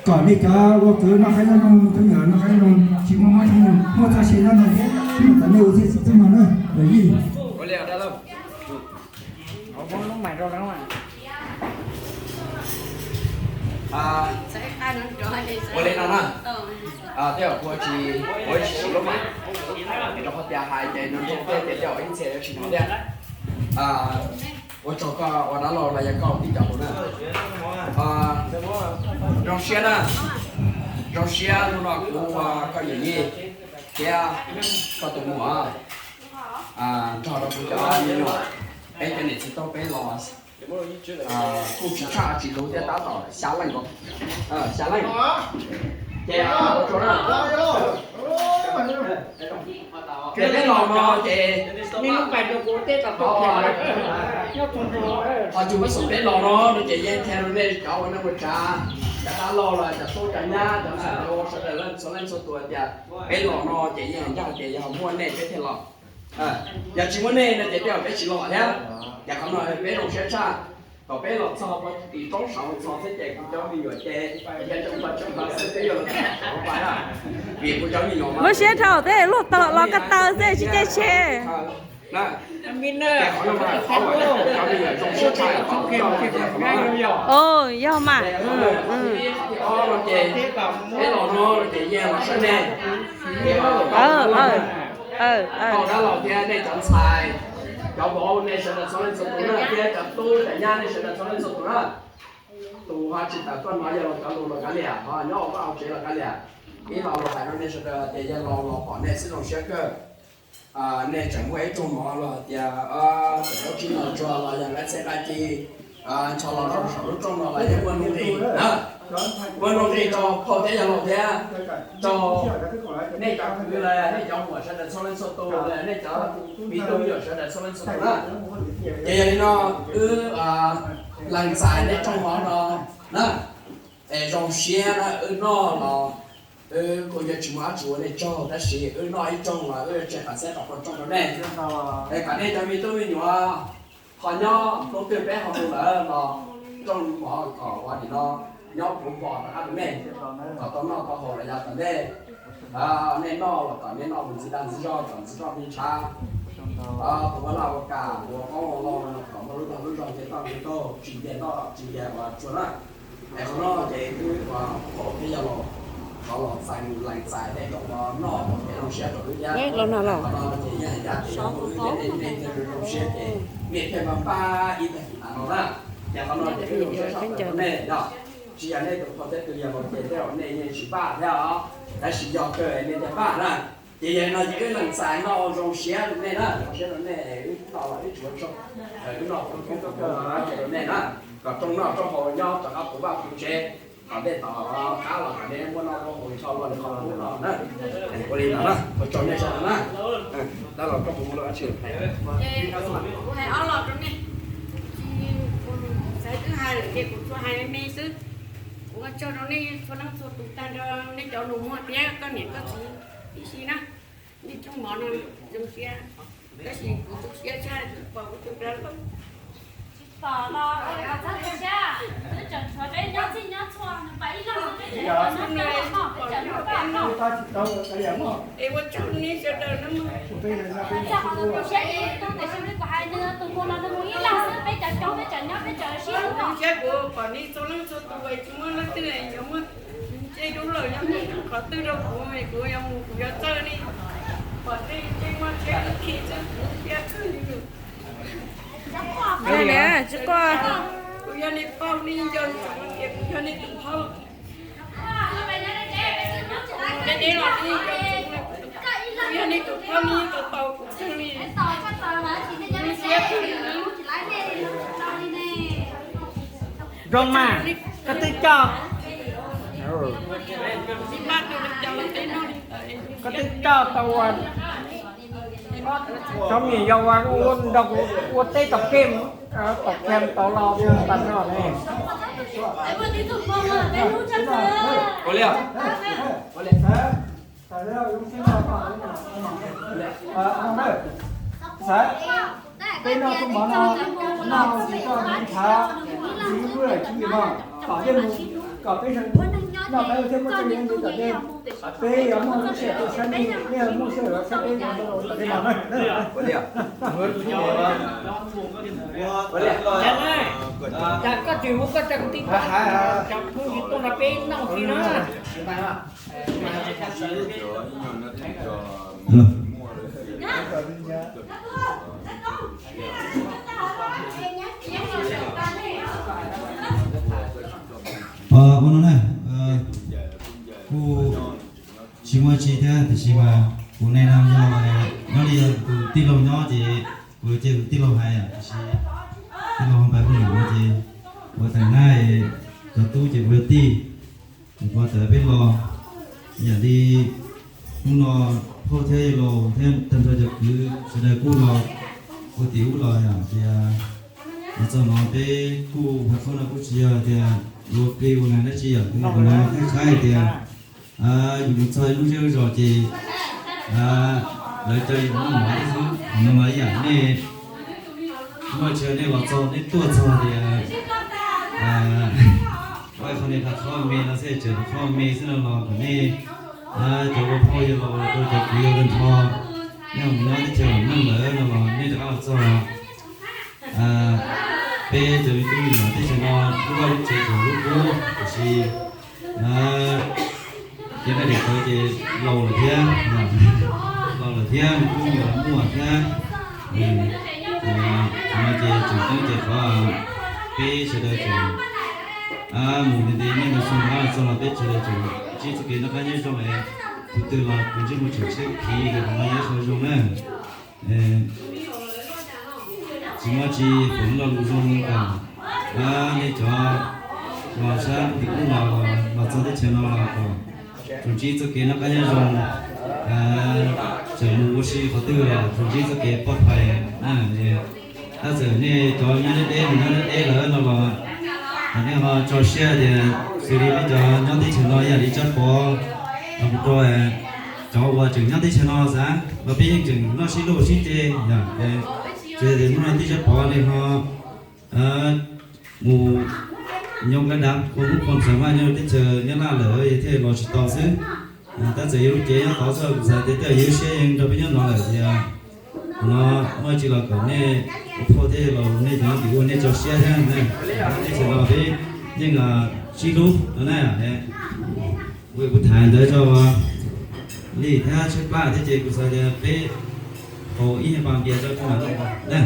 Kom nej cov ua kwv noj qab nyob zoo, cov me nyuam noj qab nyob zoo, tsis muaj mob tsis muaj txoj sia nyob no thiab, kom nej ua txhij txhua txhua no na, yog li. Ua li no na, tej zaum kuv tsis, kuv tsis siv lub mas, rau qhov tias hais ces nws nrog tej ces tej zaum ib txhia yuav tsis hnov thiab. Ua tsaug koj ua dab laug los yog koj tij cov hluas na. Zoo siab na, zoo siab hnub no kuv ua koj yawm yij thiab koj tus muam nrog rau kuv cov me nyuam, peb cov niam txiv tub peb los kuj tsis tshaj tsis luv thiab, tab tom xya leej, xya leej. Ces ua tsaug na. Ces peb los no ces, ho cus peb xum peb los no no ces yeej qhia rau nej cov ua neej ua tsav, cov dab laug los cov tub cov nyab cov ntxhais cov vauv sawv daws sawv leej txhua tus tias peb los no ces yeej ncaj tias yog muaj nej peb thiaj los. Yog tsis muaj nej no ces tej zaum peb tsis los thiab. Ces qhov no peb zoo siab tshaj, thaum peb los txog tim roob saud txog xwb ces kuv cov me nyuam ces yog cov pog cov yawg xwb peb yuav los txog saud pais na, vim kuv cov me nyuam lub siab dhau tej luag los ko taw xwb tsis caij tsheb. Yog mas. Peb los no ces yeej los saib nej, nej cov ntxhais, cov vauv nej sawv daws txhua leej txhua tus na, thiab cov tub cov nyab nej sawv daws txhua leej txhua tus na. Tus ho tsis tawm tuaj no yog los cov lus los kav liam, ho nyob ua vaj ua tsev los kav liam. Ib los los hais rau nej sawv daws tias yog los los pom nej xwb zoo siab kawg. Nej tseem muaj ib rooj mov los hais tias tseem muaj tsib ntaus tsua los yog nqaij txhiab nqaij ci, ncho los rau saum lub rooj no los yeej muaj nuj nqis, muaj nuj nqis rau phauj thiab yawg laus thiab, rau nej cov kwv los nej cov muam sawv daws txhua leej txhua tus, nej cov me tub me nyuam sawv daws txhua leej txhua tus na. Ces yog li no wb lees txais nej rooj mov no na, es zoo siab na, wb noj los wb kuj yuav tsis muaj dab tsi ua nej tsaug, tab sis wb noj ib rooj los wb yuav tseg qab xeeb rau qhov rooj rau nej. Es kom nej cov me tub me nyuam ho nyob hnub twg peb ho mus lawm los rooj mov kom ua nim no nyob puv npo rov qab rau nej, kom tau noj tau haus los yav tom ntej. Nej noj los kom nej noj mus ntxiv dag ntxiv zog, kom ntxiv zog me ntshav. Tus ua laj ua kam, tus ua qoob ua loo, kom muaj lub dag lub zog nce toj nce taug, tsis nce toj tsis nce ua tsua na. Es qhov no ces wb ua pab thiab yawg laus, qhov los txais lees txais tej rooj mov noj es zoo siab rau wb thiab. Qhov no ces yeej hais tias yog muaj wb thiab nej thiaj zoo siab ces nej thiaj npaj ib tag kis tas no na. Ces qhov no ces wb zoo siab tshaj plaws rau nej yog, tsis yog nej tus pog thiab tus yawg laus ces tej zaum nej yeej tsis npaj thiab os, tab sis yog kawg nej thiaj npaj na. Ces yog li no ces wb lees txais noj zoo siab rau nej na, zoo siab rau nej, wb noj los wb tsis ua tsaug, wb noj koob koob koob koob rau nej na, kom rooj noj rooj haus nyob rov qab puv vaj puv tsev, kom nej tom qab los kom nej muaj noj muaj haus nrho luaj li qhov qub no na. Ua li no na, ua tsaug nej sawv daws na. Dab laug koj puas muaj lus dab tsi hais? Kuv hais ob lo rau nej. Tsis, kuv xav twb hais lawm ces kuv tsuas hais me me xwb. Kuv ua tsaug rau nej txhua leej txhua tus tag nrho, nej cov nus muag thiab koj niam koj txiv tib si na. Nej rooj mov no zoo siab, tab sis kuv tu siab tshaj tsis pom kuv tus dab laug. Tsis pom los txhob tu siab, twb tseem tshuav peb nyob txhij nyob txhua, nws pais ib leeg xwb peb tseem nyob tau mog, peb tseem nyob tau mog. Es ua tsaug nej sawv daws na mog. Txog qhov tu siab ces tub tiam sis kuv hais nws tus mus los nws mus ib leeg xwb, peb cov coob peb tseem nyob peb tseem sib hlub. Siab kuv pom nej txhua leej txhua tus es tsis muaj leej twg yuav muaj ntsej dub lawm, yog muaj qhov twg rau kuv es kuv yuav mus kuv yuav txawj nej. Pom nej ntsej muag ntsej khi xwb kuv siab kawg li. Tsis quaj, kuv yog nej pog, nej nco ntsoov tias kuv yog nej tus phauj. Nej neb los nej nco ntsoov, kuv yog nej tus phauj, nej yeej tau tau kuv kawg li. Zoo mas, koj twb coj, koj twb coj tau ua, tsob me nyuam yau ua nrog kuv ua teb tom kem, tom kem tau los tas no ne. Peb noj tuaj mov no, noj tsis tau mus ntshav, tsis lub lawm tsis yim no, kom peb mus, kom peb noj peb thiaj muaj txoj kev nyob tom ntej. Peb yuav muaj lub sij hawm tuaj saib nej, nej muaj sij hawm los saib peb tom ntej no. Cas koj tsis hu koj cov kwv tij cov phooj ywg tuaj nrog peb noj si na. Ua no na, kuj tsis muaj tsi thiab, tiam sis mas kuv neeg no yog nyob li yog tus tij laug nyob ces kuv cia kuv tij laug hais, tiam sis tij laug npais phooj ywg no ces ua teem na, cov tub ces kuv yog tij, kuv pov tawm peb los. Yam li hnub no phauj thiab yawg laus thiab tag nrho cov kwv sawv daws kuj los ua tim ub los yom, tias los txog no peb kuj hais qhov no kuj tsis yog tias ua plig ua nag dab tsi yom, kuv no kuv no kuj tshaib hais tias yus mus txog lub zej lub zos ces lawv cov yus noj mov xwb, qhov no mas ib yam nej muaj tsis yog nej los txog nej tuaj txog tias ua qhov niag qhov me no xwb, tseem qhov me xwb no los kom nej cov ua phauj yawg laus rau cov kwv yau tag nrho, nej mus nyob teb chaws neej lawm no los nej rov qab los txog peb cov me tub me nyuam teb chaws no lub vaj lub tsev tseem lub qub, tiam sis ces nej daim tawv ces laus lawm thiab, laus lawm thiab me tub me nyuam muaj thiab. Qhov no ces tseem ceeb ces qhov peb sawv daws tseem mus nti nti nej mus xyoo no txog los peb sawv daws tseem ntsib txoj kev noj qab nyob zoo es tus twg los tus ntsej muag tseem tshiab khiv, qhov no yog ib qho zoo na. Tsis muaj tsi, foom lo lus zoo kom nej cov los sab tim ub los, los txog teb chaws no los kom tsuas ntsib txoj kev noj qab nyob zoo, txawm mus ua si qhov twg los tsuas ntsib txoj kev poj phais. Tab txawm nej cov nyob deb deb mus nyob deb deb lawm no los, kom nej ho tso siab tias xws li peb cov nyob teb chaws no yam li Tsab Pov los mus rau cov uas tseem nyob teb chaws no xav los peb yeej tseem noj sib luag sib ce yom. Tsuas yog tias hnub no tij Tsab Pov li ho mus nyob kab dav ua lub khoom xav vaj nyob teb chaws Nyab Laj lawm thiaj los tsis tau xwb. Tab txawm yog lub cev nyob tod xwb, kuv xav tias tej yog siab yeej nrog peb nyob no lawm tias no muaj tsi los kom nej ua phauj thiab los nej cov nyob tim ub nej tso siab thiab na. Teb chaws no peb yeej sib hlub no na. Kuv tham ntawd rau Lis thiab Tsheej Plab thiab ces kuv xav tias peb haus ib nyuag pas npias rau na.